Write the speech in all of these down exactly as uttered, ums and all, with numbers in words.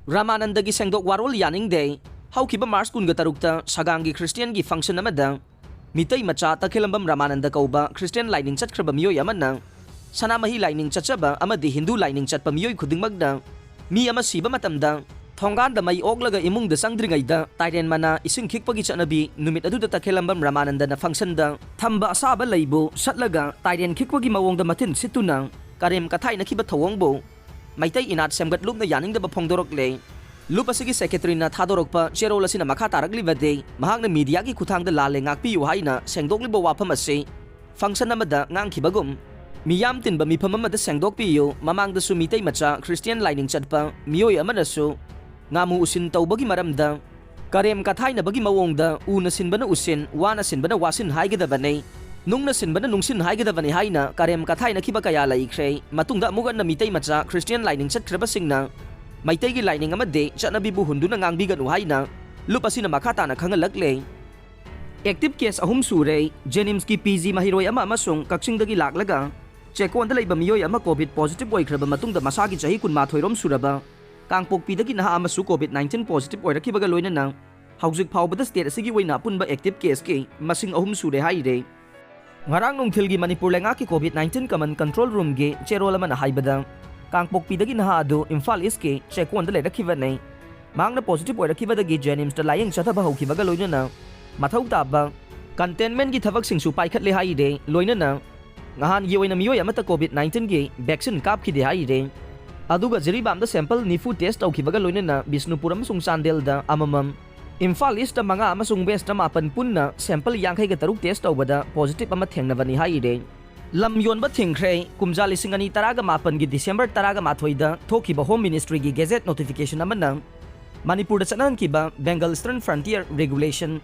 ꯔꯥꯃꯥꯅꯟꯗꯒꯤ ꯁꯦꯡꯗꯣꯛ ꯋꯥꯔꯣꯜ ꯌꯥꯅꯤꯡꯗꯦ꯫ ꯍꯧꯈꯤꯕ ꯃꯥꯔꯆ ꯀꯨꯟꯒ ꯇꯔꯨꯛꯇ ꯁꯒꯥꯡꯒꯤ ꯈ꯭ꯔꯤꯁꯇꯤꯌꯥꯟꯒꯤ ꯐꯪꯁꯟ ꯑꯃꯗ ꯃꯤꯇꯩ ꯃꯆꯥ ꯇꯈꯦꯂꯝꯕꯝ ꯔꯥꯃꯥꯅꯟꯗ ꯀꯧꯕ ꯈ꯭ꯔꯤꯁꯇꯤꯌꯥꯟ ꯂꯥꯏꯅꯤꯡ ꯆꯠꯈ꯭ꯔꯕ ꯃꯤꯑꯣꯏ ꯑꯃꯅ ꯁꯅꯥꯃꯍꯤ ꯂꯥꯏꯅꯤꯡ ꯆꯠꯆꯕ ꯑꯃꯗꯤ ꯍꯤꯟꯗꯨ ꯂꯥꯏꯅꯤꯡ ꯆꯠꯄ ꯃꯤꯑꯣꯏ ꯈꯨꯗꯤꯡꯃꯛꯅ ꯃꯤ ꯑꯃ ꯁꯤꯕ ꯃꯇꯝꯗ ꯊꯣꯡꯒꯥꯟꯗ ꯃꯩ ꯑꯣꯛꯂꯒ ꯏꯃꯨꯡꯗ ꯆꯪꯗ꯭ꯔꯤꯉꯩꯗ ꯇꯥꯏꯔꯦꯟ ꯃꯅꯥ ꯏꯁꯤꯡ ꯈꯤꯛꯄꯒꯤ ꯆꯠꯅꯕꯤ ꯅꯨꯃꯤꯠ ꯑꯗꯨꯗ ꯇꯈꯦꯂꯝꯕꯝ ꯔꯥꯃꯥꯅꯟꯗꯅ ꯐꯪꯁꯟꯗ ꯊꯝꯕ ꯑꯁꯥꯕ ꯂꯩꯕꯨ ꯁꯠꯂꯒ ꯇꯥꯏꯔꯦꯟ ꯈꯤꯛꯄꯒꯤ ꯃꯑꯣꯡꯗ ꯃꯊꯤꯟ ꯁꯤꯠꯇꯨꯅ ꯀꯔꯦꯝ ꯀꯊꯥꯏꯅꯈꯤꯕ ꯊꯧꯑꯣꯡꯕꯨ ꯃꯩꯇꯩ ꯏꯅꯥꯠ ꯁꯦꯝꯒꯠꯂꯨꯞꯅ ꯌꯥꯅꯤꯡꯗꯕ ꯐꯣꯡꯗꯣꯔꯛꯂꯦ꯫ ꯂꯨꯞ ꯑꯁꯤꯒꯤ ꯁꯦꯀ꯭ꯔꯦꯇꯔꯤꯅ ꯊꯥꯗꯣꯔꯛꯄ ꯆꯦꯔꯣꯜ ꯑꯁꯤꯅ ꯃꯈꯥ ꯇꯥꯔꯛꯂꯤꯕꯗꯤ, ꯃꯍꯥꯛꯅ ꯃꯤꯗꯤꯌꯥꯒꯤ ꯈꯨꯠꯊꯥꯡꯗ ꯂꯥꯜꯂꯦ, ꯉꯥꯛꯄꯤꯌꯨ ꯍꯥꯏꯅ ꯁꯦꯡꯗꯣꯛꯂꯤꯕ ꯋꯥꯐꯝ ꯑꯁꯤ ꯐꯪꯁꯟ ꯑꯃꯗ ꯉꯥꯡꯈꯤꯕꯒꯨꯝ, ꯃꯤꯌꯥꯝ ꯇꯤꯟꯕ ꯃꯤꯐꯝ ꯑꯃꯗ ꯁꯦꯡꯗꯣꯛꯄꯤꯌꯨ, ꯃꯃꯥꯡꯗꯁꯨ ꯃꯤꯇꯩ ꯃꯆꯥ ꯈ꯭ꯔꯤꯁꯇꯤꯌꯥꯟ ꯂꯥꯏꯅꯤꯡ ꯆꯠꯄ ꯃꯤꯑꯣꯏ ꯑꯃꯅꯁꯨ ꯉꯥꯃꯨ ꯎꯁꯤꯟ ꯇꯧꯕꯒꯤ ꯃꯔꯝꯗ ꯀꯔꯦꯝ ꯀꯊꯥꯏꯅꯕꯒꯤ ꯃꯑꯣꯡꯗ ꯎꯅ ꯁꯤꯟꯕꯅ ꯎꯁꯤꯟ, ꯋꯥꯅ ꯁꯤꯟꯕꯅ ꯋꯥꯁꯤꯟ ꯍꯥꯏꯒꯗꯕꯅꯤ, ꯅꯨꯡꯅ ꯁꯤꯟꯕꯅ ꯅꯨꯡꯁꯤꯟ ꯍꯥꯏꯒꯗꯕꯅꯤ ꯍꯥꯏꯅ ꯀꯔꯦꯝ ꯀꯊꯥꯏꯅꯈꯤꯕ ꯀꯌꯥ ꯂꯩꯈ꯭ꯔꯦ꯫ ꯃꯇꯨꯡꯗ ꯑꯃꯨꯛ ꯍꯟꯅ ꯃꯤꯇꯩ ꯃꯆꯥ ꯈ꯭ꯔꯤꯁꯇꯤꯌꯥꯟ ꯂꯥꯏꯅꯤꯡ ꯆꯠꯈ꯭ꯔꯕꯁꯤꯡꯅ ꯃꯩꯇꯩꯒꯤ ꯂꯥꯏꯅꯤꯡ ꯑꯃꯗꯤ ꯆꯠꯅꯕꯤꯕꯨ ꯍꯨꯟꯗꯨꯅ ꯉꯥꯡꯕꯤꯒꯅꯨ ꯍꯥꯏꯅ ꯂꯨꯞ ꯑꯁꯤꯅ ꯃꯈꯥ ꯇꯥꯅ ꯈꯪꯍꯜꯂꯛꯂꯦ꯫ ꯑꯦꯛꯇꯤꯚ ꯀꯦꯁ ꯑꯍꯨꯝ ꯁꯨꯔꯦ꯫ ꯖꯦꯅꯤꯝꯁꯀꯤ ꯄꯤ ꯖꯤ ꯃꯍꯩꯔꯣꯏ ꯑꯃ ꯑꯃꯁꯨꯡ ꯀꯛꯆꯤꯡꯗꯒꯤ ꯂꯥꯛꯂꯒ ꯆꯦꯛꯀꯣꯟꯗ ꯂꯩꯕ ꯃꯤꯑꯣꯏ ꯑꯃ ꯀꯣꯚꯤꯗ ꯄꯣꯖꯤꯇꯤꯚ ꯑꯣꯏꯈ꯭ꯔꯕ ꯃꯇꯨꯡꯗ ꯃꯁꯥꯒꯤ ꯆꯍꯤ ꯀꯨꯟꯃꯥꯊꯣꯏ ꯔꯣꯝ ꯁꯨꯔꯕ ꯀꯥꯡꯄꯣꯛꯄꯤꯗꯒꯤ ꯅꯍꯥ ꯑꯃꯁꯨ ꯀꯣꯚꯤꯗ ꯅꯥꯏꯟꯇꯤꯟ ꯄꯣꯖꯤꯇꯤꯚ ꯑꯣꯏꯔꯛꯈꯤꯕꯒ ꯂꯣꯏꯅꯅ ꯍꯧꯖꯤꯛ ꯐꯥꯎꯕꯗ ꯁ꯭ꯇꯦꯠ ꯑꯁꯤꯒꯤ ꯑꯣꯏꯅ ꯑꯄꯨꯟꯕ ꯑꯦꯛꯇꯤꯚ ꯀꯦꯁꯀꯤ ꯃꯁꯤꯡ ꯑꯍꯨꯝ ꯁꯨꯔꯦ ꯍꯥꯏꯔꯦ꯫ ꯉꯔꯥꯡ ꯅꯨꯡꯊꯤꯜꯒꯤ ꯃꯅꯤꯄꯨꯔ ꯂꯩꯉꯥꯛꯀꯤ ꯀꯣꯚꯤꯗ ꯅꯥꯏꯟꯇꯤꯟ ꯀꯃꯟ ꯀꯟꯇ꯭ꯔꯣꯜ ꯔꯨꯝꯒꯤ ꯆꯦꯔꯣꯜ ꯑꯃꯅ ꯍꯥꯏꯕꯗ, ꯀꯥꯡꯄꯣꯛꯄꯤꯗꯒꯤ ꯅꯍꯥ ꯑꯗꯨ ꯏꯝꯐꯥꯜ ꯏꯁꯀꯤ ꯆꯦꯛꯀꯣꯟꯗ ꯂꯩꯔꯛꯈꯤꯕꯅꯤ꯫ ꯃꯍꯥꯛꯅ ꯄꯣꯖꯤꯇꯤꯚ ꯑꯣꯏꯔꯛꯈꯤꯕꯗꯒꯤ ꯖꯦꯅꯤꯝꯁꯇ ꯂꯥꯌꯦꯡ ꯆꯠꯊꯕ ꯍꯧꯈꯤꯕꯒ ꯂꯣꯏꯅꯅ ꯃꯊꯧ ꯇꯥꯕ ꯀꯟꯇꯦꯟꯃꯦꯟꯒꯤ ꯊꯕꯛꯁꯤꯡꯁꯨ ꯄꯥꯏꯈꯠꯂꯦ ꯍꯥꯏꯔꯦ꯫ ꯂꯣꯏꯅꯅ ꯅꯍꯥꯟꯒꯤ ꯑꯣꯏꯅ ꯃꯤꯑꯣꯏ ꯑꯃꯠꯇ ꯀꯣꯚꯤꯗ ꯅꯥꯏꯟꯇꯤꯟꯒꯤ ꯚꯦꯛꯁꯤꯟ ꯀꯥꯞꯈꯤꯗꯦ ꯍꯥꯏꯔꯦ꯫ ꯑꯗꯨꯒ ꯖꯤꯔꯤꯕꯥꯝꯗ ꯁꯦꯝꯄꯜ ꯅꯤꯐꯨ ꯇꯦꯁ ꯇꯧꯈꯤꯕꯒ ꯂꯣꯏꯅꯅ ꯕꯤꯁꯅꯨꯄꯨꯔ ꯑꯃꯁꯨꯡ ꯆꯥꯟꯗꯦꯜꯗ ꯑꯃꯃꯝ, ꯏꯝꯐꯥꯜ ꯏꯁꯇ ꯃꯉꯥ ꯑꯃꯁꯨꯡ ꯋꯦꯁꯇ ꯃꯥꯄꯟ ꯄꯨꯟꯅ ꯁꯦꯝꯄꯜ ꯌꯥꯡꯈꯩꯒ ꯇꯔꯨꯛ ꯇꯦꯁ ꯇꯧꯕꯗ ꯄꯣꯖꯤꯇꯤꯚ ꯑꯃ ꯊꯦꯡꯅꯕꯅꯤ ꯍꯥꯏꯔꯦ꯫ ꯂꯝ ꯌꯣꯟꯕ ꯊꯤꯡꯈ꯭ꯔꯦ꯫ ꯀꯨꯝꯖꯥ ꯂꯤꯁꯤꯡ ꯑꯅꯤ ꯇꯔꯥꯒ ꯃꯥꯄꯟꯒꯤ ꯗꯤꯁꯦꯝꯕꯔ ꯇꯔꯥꯒ ꯃꯥꯊꯣꯏꯗ ꯊꯣꯛꯈꯤꯕ ꯍꯣꯝ ꯃꯤꯅꯤꯁꯇ꯭ꯔꯤꯒꯤ ꯒꯦꯖꯦꯠ ꯅꯣꯇꯤꯐꯤꯀꯦꯁꯟ ꯑꯃꯅ ꯃꯅꯤꯄꯨꯔꯗ ꯆꯠꯅꯍꯟꯈꯤꯕ Bengal eastern frontier regulation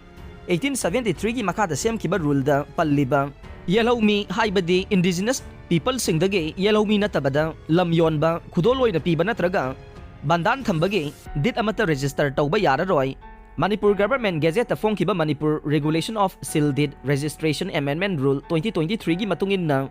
eighteen seventy ꯊ꯭ꯔꯤꯒꯤ ꯃꯈꯥꯗ ꯁꯦꯝꯈꯤꯕ ꯔꯨꯜꯗ ꯄꯜꯂꯤꯕ ꯌꯦꯜꯍꯧꯃꯤ ꯍꯥꯏꯕꯗꯤ ꯏꯟꯗꯤꯖꯤꯅꯁ ꯄꯤꯄꯜꯁꯤꯡꯗꯒꯤ ꯌꯦꯜꯍꯧꯃꯤ ꯅꯠꯇꯕꯗ ꯂꯝ ꯌꯣꯟꯕ, ꯈꯨꯗꯣꯜ ꯑꯣꯏꯅ ꯄꯤꯕ ꯅꯠꯇ꯭ꯔꯒ ꯕꯟꯗꯥꯟ ꯊꯝꯕꯒꯤ ꯗꯤꯠ ꯑꯃꯠꯇ ꯔꯦꯖꯤꯁꯇꯔ ꯇꯧꯕ ꯌꯥꯔꯔꯣꯏ꯫ ꯃꯅꯤꯄꯨꯔ ꯒꯚꯔꯟꯃꯦꯟꯠ ꯒꯦꯖꯦꯠꯇ ꯐꯣꯡꯈꯤꯕ Manipur regulation of seal deed registration amendment rule twenty twenty ꯊ꯭ꯔꯤꯒꯤ ꯃꯇꯨꯡ ꯏꯟꯅ,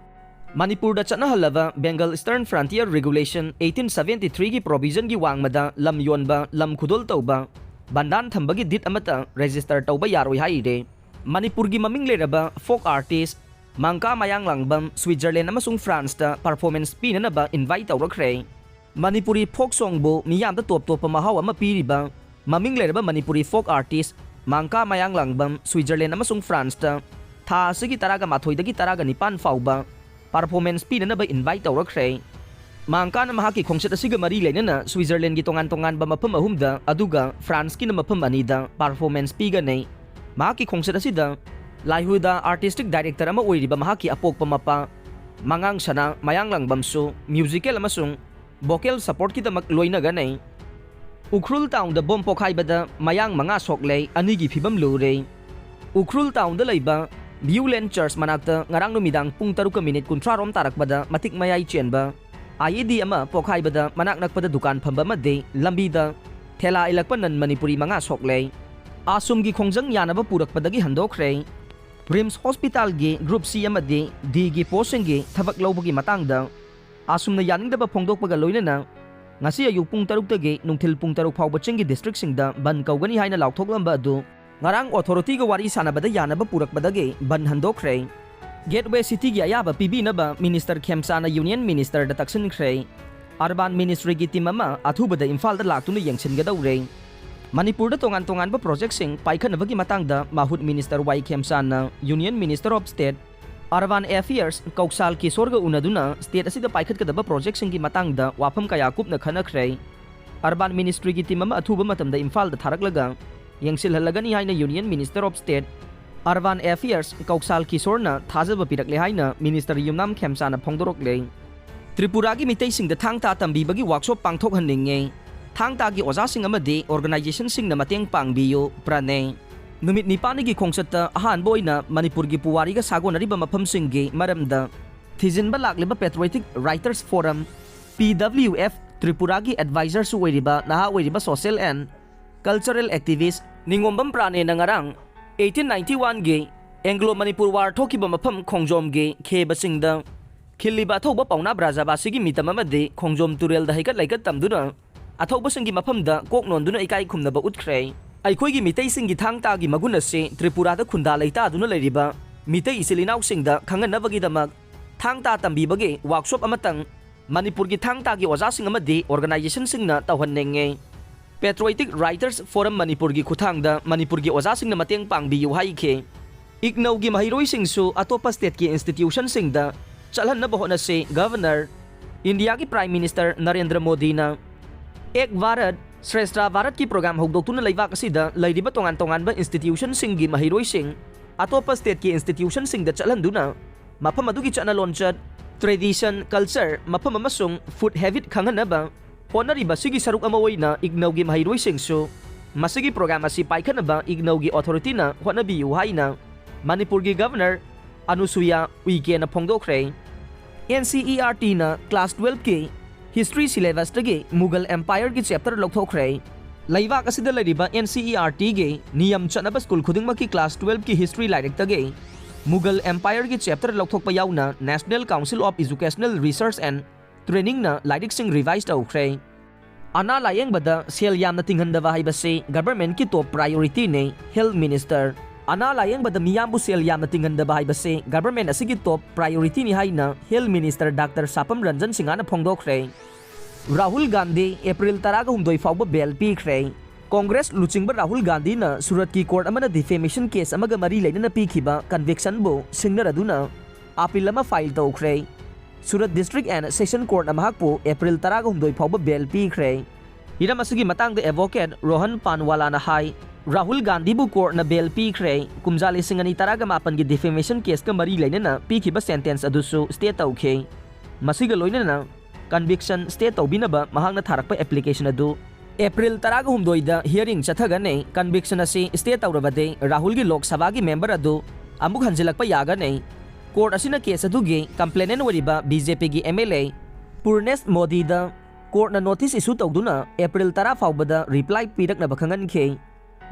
ꯃꯅꯤꯄꯨꯔꯗ ꯆꯠꯅꯍꯜꯂꯕ Bengal Eastern Frontier Regulation eighteen seventy three ꯒꯤ provision ꯒꯤ ꯋꯥꯡꯃꯗ ꯂꯝ ꯌꯣꯟꯕ, ꯂꯝ ꯈꯨꯗꯣꯜ ꯇꯧꯕ, ꯕꯟꯗꯥꯟ ꯊꯝꯕꯒꯤ deed ꯑꯃꯠꯇ register ꯇꯧꯕ ꯌꯥꯔꯣꯏ ꯍꯥꯏꯔꯦ꯫ ꯃꯅꯤꯄꯨꯔꯒꯤ ꯃꯃꯤꯡ ꯂꯩꯔꯕ folk artist ꯃꯪꯀꯥ ꯃꯌꯥꯡꯂꯥꯡꯕꯝ Switzerland ꯑꯃꯁꯨꯡ France ꯇ performance ꯄꯤꯅꯅꯕ invite ꯇꯧꯔꯛꯈ꯭ꯔꯦ꯫ Manipuri folk song ꯕꯨ ꯃꯤꯌꯥꯝꯗ ꯇꯣꯞ ꯇꯣꯞꯄ ꯃꯍꯥꯎ ꯑꯃ ꯄꯤꯔꯤꯕ ꯃꯃꯤꯡ ꯂꯩꯔꯕ ꯃꯅꯤꯄꯨꯔꯤ folk artist ꯃꯪꯀꯥ ꯃꯌꯥꯡꯂꯥꯡꯕꯝ Switzerland ꯑꯃꯁꯨꯡ France ꯇ ꯊꯥ ꯑꯁꯤꯒꯤ ꯇꯔꯥꯒ ꯃꯥꯊꯣꯏꯗꯒꯤ ꯇꯔꯥꯒ ꯅꯤꯄꯥꯟ ꯐꯥꯎꯕ performance ꯄꯤꯅꯅꯕ invite ꯇꯧꯔꯛꯈ꯭ꯔꯦ꯫ ꯃꯪꯀꯥꯅ ꯃꯍꯥꯛꯀꯤ ꯈꯣꯡꯆꯠ ꯑꯁꯤꯒ ꯃꯔꯤ ꯂꯩꯅꯅ Switzerland ꯒꯤ ꯇꯣꯉꯥꯟ ꯇꯣꯉꯥꯟꯕ ꯃꯐꯝ ꯑꯍꯨꯝꯗ, ꯑꯗꯨꯒ France ꯀꯤꯅ ꯃꯐꯝ ꯑꯅꯤꯗ performance ꯄꯤꯒꯅꯤ꯫ ꯃꯍꯥꯛꯀꯤ ꯈꯣꯡꯆꯠ ꯑꯁꯤꯗ ꯂꯥꯏꯍꯨꯗ artistic director ꯑꯃ ꯑꯣꯏꯔꯤꯕ ꯃꯍꯥꯛꯀꯤ ꯑꯄꯣꯛꯄ ꯃꯄꯥ ꯃꯉꯥꯡ ꯁꯅꯥ ꯃꯌꯥꯡꯂꯥꯡꯕꯝꯁꯨ musical ꯑꯃꯁꯨꯡ vocal support ꯀꯤꯗꯃꯛ ꯂꯣꯏꯅꯒꯅꯤ꯫ ꯎꯈ꯭ꯔꯨꯜ town ꯗ bomb ꯄꯣꯈꯥꯏꯕꯗ ꯃꯌꯥꯡ ꯃꯉꯥ ꯁꯣꯛꯂꯦ, ꯑꯅꯤꯒꯤ ꯐꯤꯕꯝ ꯂꯨꯔꯦ꯫ ꯎꯈ꯭ꯔꯨꯜ town ꯗ ꯂꯩꯕ Viewland Church ꯃꯅꯥꯛꯇ ꯉꯔꯥꯡ ꯅꯨꯃꯤꯗꯥꯡ ꯄꯨꯡ ꯇꯔꯨꯛꯀ minute ꯀꯨꯟꯊ꯭ꯔꯥ ꯔꯣꯝ ꯇꯥꯔꯛꯄꯗ ꯃꯇꯤꯛ ꯃꯌꯥꯏ ꯆꯦꯟꯕ I E D ꯑꯃ ꯄꯣꯈꯥꯏꯕꯗ ꯃꯅꯥꯛ ꯅꯛꯄꯗ ꯗꯨꯀꯥꯟ ꯐꯝꯕ ꯑꯃꯗꯤ ꯂꯝꯕꯤꯗ ꯊꯦꯂꯥ ꯏꯜꯂꯛꯄ non ꯃꯅꯤꯄꯨꯔꯤ ꯃꯉꯥ ꯁꯣꯛꯂꯦ꯫ ꯑꯥꯁꯨꯝꯒꯤ ꯈꯣꯡꯖꯪ ꯌꯥꯅꯕ ꯄꯨꯔꯛꯄꯗꯒꯤ ꯍꯟꯗꯣꯛꯈ꯭ꯔꯦ꯫ RIMS hospital ꯒꯤ group C ꯑꯃꯗꯤ D ꯒꯤ post ꯁꯤꯡꯒꯤ ꯊꯕꯛ ꯂꯧꯕꯒꯤ ꯃꯇꯥꯡꯗ ꯑꯥꯁꯨꯝꯅ ꯌꯥꯅꯤꯡꯗꯕ ꯐꯣꯡꯗꯣꯛꯄꯒ ꯂꯣꯏꯅꯅ ꯉꯁꯤ ꯑꯌꯨꯛ ꯄꯨꯡ ꯇꯔꯨꯛꯇꯒꯤ ꯅꯨꯡꯊꯤꯜ ꯄꯨꯡ ꯇꯔꯨꯛ ꯐꯥꯎꯕ ꯆꯤꯡꯒꯤ district ꯁꯤꯡꯗ ꯕꯟ ꯀꯧꯒꯅꯤ ꯍꯥꯏꯅ ꯂꯥꯎꯊꯣꯛꯂꯝꯕ ꯑꯗꯨ ꯉꯔꯥꯡ authority ꯒ ꯋꯥꯔꯤ ꯁꯥꯟꯅꯕꯗ ꯌꯥꯅꯕ ꯄꯨꯔꯛꯄꯗꯒꯤ ꯕꯟ ꯍꯟꯗꯣꯛꯈ꯭ꯔꯦ꯫ Gateway city ꯒꯤ ꯑꯌꯥꯕ ꯄꯤꯕꯤꯅꯕ minister ꯈꯦꯝꯆꯥꯅ union minister ꯗ ꯇꯛꯁꯤꯟꯈ꯭ꯔꯦ꯫ Urban ministry ꯒꯤ team ꯑꯃ ꯑꯊꯨꯕꯗ ꯏꯝꯐꯥꯜꯗ ꯂꯥꯛꯇꯨꯅ ꯌꯦꯡꯁꯤꯟꯒꯗꯧꯔꯦ꯫ ꯃꯅꯤꯄꯨꯔꯗ ꯇꯣꯉꯥꯟ ꯇꯣꯉꯥꯟꯕ project ꯁꯤꯡ ꯄꯥꯏꯈꯠꯅꯕꯒꯤ ꯃꯇꯥꯡꯗ ꯃꯍꯨꯠ minister Y ꯈꯦꯝꯆꯥꯟꯅ Union Minister of State Urban Affairs ꯀꯧꯁꯥꯜ ꯀꯤꯁꯣꯔꯒ ꯎꯅꯗꯨꯅ state ꯑꯁꯤꯗ ꯄꯥꯏꯈꯠꯀꯗꯕ project ꯁꯤꯡꯒꯤ ꯃꯇꯥꯡꯗ ꯋꯥꯐꯝ ꯀꯌꯥ ꯀꯨꯞꯅ ꯈꯟꯅꯈ꯭ꯔꯦ꯫ Urban ministry ꯒꯤ team ꯑꯃ ꯑꯊꯨꯕ ꯃꯇꯝꯗ ꯏꯝꯐꯥꯜꯗ ꯊꯥꯔꯛꯂꯒ ꯌꯦꯡꯁꯤꯜꯍꯜꯂꯒꯅꯤ ꯍꯥꯏꯅ Union Minister of State Urban Affairs ꯀꯧꯁꯥꯜ ꯀꯤꯁꯣꯔꯅ ꯊꯥꯖꯕ ꯄꯤꯔꯛꯂꯦ ꯍꯥꯏꯅ minister ꯌꯨꯝꯅꯥꯝ ꯈꯦꯝꯆꯥꯅ ꯐꯣꯡꯗꯣꯔꯛꯂꯦ꯫ ꯇ꯭ꯔꯤꯄꯨꯔꯥꯒꯤ ꯃꯤꯇꯩꯁꯤꯡꯗ ꯊꯥꯡ ꯇꯥ ꯇꯝꯕꯤꯕꯒꯤ workshop ꯄꯥꯡꯊꯣꯛꯍꯟꯅꯤꯡꯉꯦ꯫ ꯊꯥꯡ ꯇꯥꯒꯤ ꯑꯣꯖꯥꯁꯤꯡ ꯑꯃꯗꯤ organization ꯁꯤꯡꯅ ꯃꯇꯦꯡ ꯄꯥꯡꯕꯤꯌꯨ, ꯄ꯭ꯔꯅꯦ꯫ ꯅꯨꯃꯤꯠ ꯅꯤꯄꯥꯟꯒꯤ ꯈꯣꯡꯆꯠꯇ ꯑꯍꯥꯟꯕ ꯑꯣꯏꯅ ꯃꯅꯤꯄꯨꯔꯒꯤ ꯄꯨꯋꯥꯔꯤꯒ ꯁꯥꯒꯣꯟꯅꯔꯤꯕ ꯃꯐꯝꯁꯤꯡꯒꯤ ꯃꯔꯝꯗ ꯊꯤꯖꯤꯟꯕ ꯂꯥꯛꯂꯤꯕ Patriotic Writers Forum, P W F, ꯇ꯭ꯔꯤꯄꯨꯔꯥꯒꯤ advisor ꯁꯨ ꯑꯣꯏꯔꯤꯕ ꯅꯍꯥ ꯑꯣꯏꯔꯤꯕ social and cultural activist ꯅꯤꯉꯣꯝꯕꯝ ꯄ꯭ꯔꯥꯅꯦꯅ ꯉꯔꯥꯡ eighteen ninety one ꯒꯤ Anglo Manipur War ꯊꯣꯛꯈꯤꯕ ꯃꯐꯝ ꯈꯣꯡꯖꯣꯝꯒꯤ ꯈꯦꯕꯁꯤꯡꯗ ꯈꯤꯜꯂꯤꯕ ꯑꯊꯧꯕ ꯄꯥꯎꯅꯥ ꯕ꯭ꯔꯥꯖꯕꯥꯁꯤꯒꯤ ꯃꯤꯇꯝ ꯑꯃꯗꯤ ꯈꯣꯡꯖꯣꯝ ꯇꯨꯔꯦꯜꯗ ꯍꯩꯀꯠ ꯂꯩꯀꯠ ꯇꯝꯗꯨꯅ ꯑꯊꯧꯕꯁꯤꯡꯒꯤ ꯃꯐꯝꯗ ꯀꯣꯛ ꯅꯣꯟꯗꯨꯅ ꯏꯀꯥꯏ ꯈꯨꯝꯅꯕ ꯎꯠꯈ꯭ꯔꯦ꯫ ꯑꯩꯈꯣꯏꯒꯤ ꯃꯤꯇꯩꯁꯤꯡꯒꯤ ꯊꯥꯡ ꯇꯥꯒꯤ ꯃꯒꯨꯟ ꯑꯁꯤ ꯇ꯭ꯔꯤꯄꯨꯔꯥꯗ ꯈꯨꯟꯗꯥ ꯂꯩꯇꯥꯗꯨꯅ ꯂꯩꯔꯤꯕ ꯃꯤꯇꯩ ꯏꯆꯤꯜ ꯏꯅꯥꯎꯁꯤꯡꯗ ꯈꯪꯍꯟꯅꯕꯒꯤꯗꯃꯛ ꯊꯥꯡ ꯇꯥ ꯇꯝꯕꯤꯕꯒꯤ ꯋꯥꯔꯛꯁꯣꯞ ꯑꯃꯇꯪ ꯃꯅꯤꯄꯨꯔꯒꯤ ꯊꯥꯡ ꯇꯥꯒꯤ ꯑꯣꯖꯥꯁꯤꯡ ꯑꯃꯗꯤ ꯑꯣꯔꯒꯅꯥꯏꯖꯦꯁꯟꯁꯤꯡꯅ ꯇꯧꯍꯟꯅꯤꯡꯉꯤ꯫ Patriotic Writers Forum ꯃꯅꯤꯄꯨꯔꯒꯤ ꯈꯨꯠꯊꯥꯡꯗ ꯃꯅꯤꯄꯨꯔꯒꯤ ꯑꯣꯖꯥꯁꯤꯡꯅ ꯃꯇꯦꯡ ꯄꯥꯡꯕꯤꯌꯨ ꯍꯥꯏꯈꯤ꯫ ꯏꯒꯅꯧꯒꯤ ꯃꯍꯩꯔꯣꯏꯁꯤꯡꯁꯨ ꯑꯇꯣꯞꯄ ꯁ꯭ꯇꯦꯠꯀꯤ ꯏꯟꯁꯇꯤꯇ꯭ꯌꯨꯁꯟꯁꯤꯡꯗ ꯆꯠꯍꯟꯅꯕ ꯍꯣꯠꯅꯁꯤ꯫ ꯒꯚꯔꯅꯔ, ꯏꯟꯗꯤꯌꯥꯒꯤ ꯄ꯭ꯔꯥꯏꯝ ꯃꯤꯅꯤꯁꯇꯔ ꯅꯔꯦꯟꯗ꯭ꯔ ꯃꯣꯗꯤꯅ ꯑꯦꯛ ꯚꯥꯔꯠ ꯁ꯭ꯔꯦꯁꯊ ꯚꯥꯔꯠꯀꯤ ꯄ꯭ꯔꯣꯒ꯭ꯔꯥꯝ ꯍꯧꯗꯣꯛꯇꯨꯅ ꯂꯩꯕꯥꯛ ꯑꯁꯤꯗ ꯂꯩꯔꯤꯕ ꯇꯣꯉꯥꯟ ꯇꯣꯉꯥꯟꯕ ꯏꯟꯁꯇꯤꯇ꯭ꯌꯨꯁꯟꯁꯤꯡꯒꯤ ꯃꯍꯩꯔꯣꯏꯁꯤꯡ ꯑꯇꯣꯞꯄ ꯁ꯭ꯇꯦꯠꯀꯤ ꯏꯟꯁꯇꯤꯇ꯭ꯌꯨꯁꯟꯁꯤꯡꯗ ꯆꯠꯍꯟꯗꯨꯅ ꯃꯐꯝ ꯑꯗꯨꯒꯤ ꯆꯠꯅ ꯂꯣꯟꯆꯠ, ꯇ꯭ꯔꯦꯗꯤꯁꯟ, ꯀꯜꯆꯔ, ꯃꯐꯝ ꯑꯃꯁꯨꯡ ꯐꯨꯗ ꯍꯦꯕꯤꯠ ꯈꯪꯍꯟꯅꯕ ꯍꯣꯠꯅꯔꯤꯕ ꯑꯁꯤꯒꯤ ꯁꯔꯨꯛ ꯑꯃ ꯑꯣꯏꯅ ꯏꯒꯅꯧꯒꯤ ꯃꯍꯩꯔꯣꯏꯁꯤꯡꯁꯨ ꯃꯁꯤꯒꯤ ꯄ꯭ꯔꯣꯒ꯭ꯔꯥꯝ ꯑꯁꯤ ꯄꯥꯏꯈꯠꯅꯕ ꯏꯒꯅꯧꯒꯤ ꯑꯣꯊꯣꯔꯤꯇꯤꯅ ꯍꯣꯠꯅꯕꯤꯌꯨ ꯍꯥꯏꯅ ꯃꯅꯤꯄꯨꯔꯒꯤ ꯒꯚꯔꯅꯔ ꯑꯅꯨꯁꯨꯌꯥ ꯎꯏꯀꯦꯅ ꯐꯣꯡꯗꯣꯛꯈ꯭ꯔꯦ꯫ ꯑꯦꯟ ꯁꯤ ꯏ ꯑꯥꯔ ꯇꯤꯅ ꯀ꯭ꯂꯥꯁ ꯇꯨꯋꯦꯜꯐꯀꯤ ꯍꯤꯁꯇ꯭ꯔꯤ ꯁꯤꯂꯦꯕꯁꯇꯒꯤ ꯃꯨꯒꯜ ꯑꯦꯝꯄꯥꯌꯔꯒꯤ ꯆꯦꯞꯇꯔ ꯂꯧꯊꯣꯛꯈ꯭ꯔꯦ꯫ ꯂꯩꯕꯥꯛ ꯑꯁꯤꯗ ꯂꯩꯔꯤꯕ ꯑꯦꯟ ꯁꯤ ꯏ ꯑꯥꯔ ꯇꯤꯒꯤ ꯅꯤꯌꯝ ꯆꯠꯅꯕ ꯁ꯭ꯀꯨꯜ ꯈꯨꯗꯤꯡꯃꯛꯀꯤ ꯀ꯭ꯂꯥꯁ ꯇꯨꯋꯦꯜꯐꯀꯤ ꯍꯤꯁꯇ꯭ꯔꯤ ꯂꯥꯏꯔꯤꯛꯇꯒꯤ ꯃꯨꯒꯜ ꯑꯦꯝꯄꯥꯌꯔꯒꯤ ꯆꯦꯞꯇꯔ ꯂꯧꯊꯣꯛꯄ ꯌꯥꯎꯅ National Council of Educational Research and Trainingꯅ ꯂꯥꯏꯔꯤꯛꯁꯤꯡ ꯔꯤꯚꯥꯏꯁ ꯇꯧꯈ꯭ꯔꯦ꯫ ꯑꯅꯥ ꯂꯥꯌꯦꯡꯕꯗ ꯁꯦꯜ ꯌꯥꯝꯅ ꯇꯤꯡꯍꯟꯗꯕ ꯍꯥꯏꯕꯁꯤ ꯒꯚꯔꯟꯃꯦꯟꯠꯀꯤ ꯇꯣꯞ ꯄ꯭ꯔꯥꯏꯑꯣꯔꯤꯇꯤꯅꯤ꯫ ꯍꯦꯜꯊ ꯃꯤꯅꯤꯁꯇꯔ, ꯑꯅꯥ ꯂꯥꯌꯦꯡꯕꯗ ꯃꯤꯌꯥꯝꯕꯨ ꯁꯦꯜ ꯌꯥꯝꯅ ꯇꯤꯡꯍꯟꯗꯕ ꯍꯥꯏꯕꯁꯤ ꯒꯚꯔꯟꯃꯦꯟꯠ ꯑꯁꯤꯒꯤ ꯇꯣꯞ ꯄ꯭ꯔꯥꯏꯑꯣꯔꯤꯇꯤꯅꯤ ꯍꯥꯏꯅ ꯍꯦꯜꯊ ꯃꯤꯅꯤꯁꯇꯔ ꯗꯥꯛꯇꯔ ꯁꯥꯄꯝ ꯔꯟꯖꯟ ꯁꯤꯡꯍꯅ ꯐꯣꯡꯗꯣꯛꯈ꯭ꯔꯦ꯫ ꯔꯥꯍꯨꯜ ꯒꯥꯟꯙꯤ ꯑꯦꯄ꯭ꯔꯤꯜ ꯇꯔꯥꯒ ꯍꯨꯝꯗꯣꯏ ꯐꯥꯎꯕ ꯕꯦꯜ ꯄꯤꯈ꯭ꯔꯦ꯫ ꯀꯣꯡꯒ꯭ꯔꯦꯁ ꯂꯨꯆꯤꯡꯕ ꯔꯥꯍꯨꯜ ꯒꯥꯟꯙꯤꯅ ꯁꯨꯔꯠꯀꯤ ꯀꯣꯔꯠ ꯑꯃꯅ ꯗꯤꯐꯦꯃꯦꯁꯟ ꯀꯦꯁ ꯑꯃꯒ ꯃꯔꯤ ꯂꯩꯅꯅ ꯄꯤꯈꯤꯕ ꯀꯟꯚꯤꯛꯁꯟꯕꯨ ꯁꯤꯡꯅꯔꯗꯨꯅ ꯑꯥꯄꯤꯜ ꯑꯃ ꯐꯥꯏꯜ ꯇꯧꯈ꯭ꯔꯦ꯫ ꯁꯨꯔꯠ ꯗꯤꯁꯇ꯭ꯔꯤꯛ ꯑꯦꯟ ꯁꯦꯁꯟ ꯀꯣꯔꯠꯅ ꯃꯍꯥꯛꯄꯨ ꯑꯦꯄ꯭ꯔꯤꯜ ꯇꯔꯥꯒ ꯍꯨꯝꯗꯣꯏ ꯐꯥꯎꯕ ꯕꯦꯜ ꯄꯤꯈ꯭ꯔꯦ꯫ ꯍꯤꯔꯝ ꯑꯁꯤꯒꯤ ꯃꯇꯥꯡꯗ ꯑꯦꯗꯚꯣꯀꯦꯠ ꯔꯣꯍꯟ ꯄꯥꯟꯋꯥꯂꯥꯅ ꯍꯥꯏ, ꯔꯥꯍꯨꯜ ꯒꯥꯟꯙꯤꯕꯨ ꯀꯣꯔꯠꯅ ꯕꯦꯜ ꯄꯤꯈ꯭ꯔꯦ꯫ ꯀꯨꯝꯖꯥ ꯂꯤꯁꯤꯡ ꯑꯅꯤ ꯇꯔꯥꯒ ꯃꯥꯄꯟꯒꯤ ꯗꯤꯐꯦꯃꯦꯁꯟ ꯀꯦꯁꯀ ꯃꯔꯤ ꯂꯩꯅꯅ ꯄꯤꯈꯤꯕ ꯁꯦꯟꯇꯦꯟꯁ ꯑꯗꯨꯁꯨ ꯁ꯭ꯇꯦ ꯇꯧꯈꯤ꯫ ꯃꯁꯤꯒ ꯂꯣꯏꯅꯅ ꯀꯟꯚꯤꯛꯁꯟ ꯁ꯭ꯇꯦ ꯇꯧꯕꯤꯅꯕ ꯃꯍꯥꯛꯅ ꯊꯥꯔꯛꯄ ꯑꯦꯄ꯭ꯂꯤꯀꯦꯁꯟ ꯑꯗꯨ ꯑꯦꯄ꯭ꯔꯤꯜ ꯇꯔꯥꯒ ꯍꯨꯝꯗꯣꯏꯗ ꯍꯤꯌꯔꯤꯡ ꯆꯠꯊꯒꯅꯤ꯫ ꯀꯟꯚꯤꯛꯁꯟ ꯑꯁꯤ ꯁ꯭ꯇꯦ ꯇꯧꯔꯕꯗꯤ ꯔꯥꯍꯨꯜꯒꯤ ꯂꯣꯛ ꯁꯚꯥꯒꯤ ꯃꯦꯝꯕꯔ ꯑꯗꯨ ꯑꯃꯨꯛ ꯍꯟꯖꯤꯜꯂꯛꯄ ꯌꯥꯒꯅꯤ꯫ ꯀꯣꯔꯠ ꯑꯁꯤꯅ ꯀꯦꯁ ꯑꯗꯨꯒꯤ ꯀꯝꯄ꯭ꯂꯦꯅꯦꯟ ꯑꯣꯏꯔꯤꯕ ꯕꯤ ꯖꯦ ꯄꯤꯒꯤ ꯑꯦꯝ ꯑꯦꯜ ꯑꯦ ꯄꯨꯔꯅꯦꯁ ꯃꯣꯗꯤꯗ ꯀꯣꯔꯠꯅ ꯅꯣꯇꯤꯁ ꯏꯁꯨ ꯇꯧꯗꯨꯅ ꯑꯦꯄ꯭ꯔꯤꯜ ꯇꯔꯥ ꯐꯥꯎꯕꯗ ꯔꯤꯄ꯭ꯂꯥꯏ ꯄꯤꯔꯛꯅꯕ ꯈꯪꯍꯟꯈꯤ꯫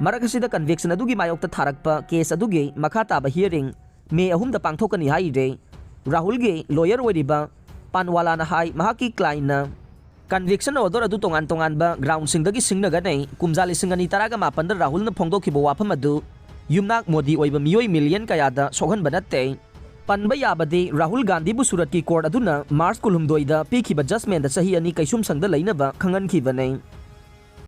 ꯃꯔꯛ ꯑꯁꯤꯗ ꯀꯟꯚꯤꯛꯁꯟ ꯑꯗꯨꯒꯤ ꯃꯥꯌꯣꯛꯇ ꯊꯥꯔꯛꯄ ꯀꯦꯁ ꯑꯗꯨꯒꯤ ꯃꯈꯥ ꯇꯥꯕ ꯍꯤꯌꯔꯤꯡ ꯃꯦ ꯑꯍꯨꯝꯗ ꯄꯥꯡꯊꯣꯛꯀꯅꯤ ꯍꯥꯏꯔꯦ꯫ ꯔꯥꯍꯨꯜꯒꯤ ꯂꯣꯌꯔ ꯑꯣꯏꯔꯤꯕ ꯄꯥꯟꯋꯥꯂꯥꯅ ꯍꯥꯏ, ꯃꯍꯥꯛꯀꯤ ꯀ꯭ꯂꯥꯏꯟꯅ ꯀꯟꯚꯤꯛꯁꯟ ꯑꯣꯔꯗꯔ ꯑꯗꯨ ꯇꯣꯉꯥꯟ ꯇꯣꯉꯥꯟꯕ ꯒ꯭ꯔꯥꯎꯟꯁꯤꯡꯗꯒꯤ ꯁꯤꯡꯅꯒꯅꯤ꯫ ꯀꯨꯝꯖꯥ ꯂꯤꯁꯤꯡ ꯑꯅꯤ ꯇꯔꯥꯒ ꯃꯥꯄꯟꯗ ꯔꯥꯍꯨꯜꯅ ꯐꯣꯡꯗꯣꯛꯈꯤꯕ ꯋꯥꯐꯝ ꯑꯗꯨ ꯌꯨꯝꯅꯥꯛ ꯃꯣꯗꯤ ꯑꯣꯏꯕ ꯃꯤꯑꯣꯏ ꯃꯤꯂꯤꯌꯟ ꯀꯌꯥꯗ ꯁꯣꯛꯍꯟꯕ ꯅꯠꯇꯦ꯫ ꯄꯟꯕ ꯌꯥꯕꯗꯤ, ꯔꯥꯍꯨꯜ ꯒꯥꯟꯙꯤꯕꯨ ꯁꯨꯔꯠꯀꯤ ꯀꯣꯔꯠ ꯑꯗꯨꯅ ꯃꯥꯔꯆ ꯀꯨꯟꯍꯨꯝꯗꯣꯏꯗ ꯄꯤꯈꯤꯕ ꯖꯖꯃꯦꯟꯗ ꯆꯍꯤ ꯑꯅꯤ ꯀꯩꯁꯨꯝꯁꯪꯗ ꯂꯩꯅꯕ ꯈꯪꯍꯟꯈꯤꯕꯅꯤ꯫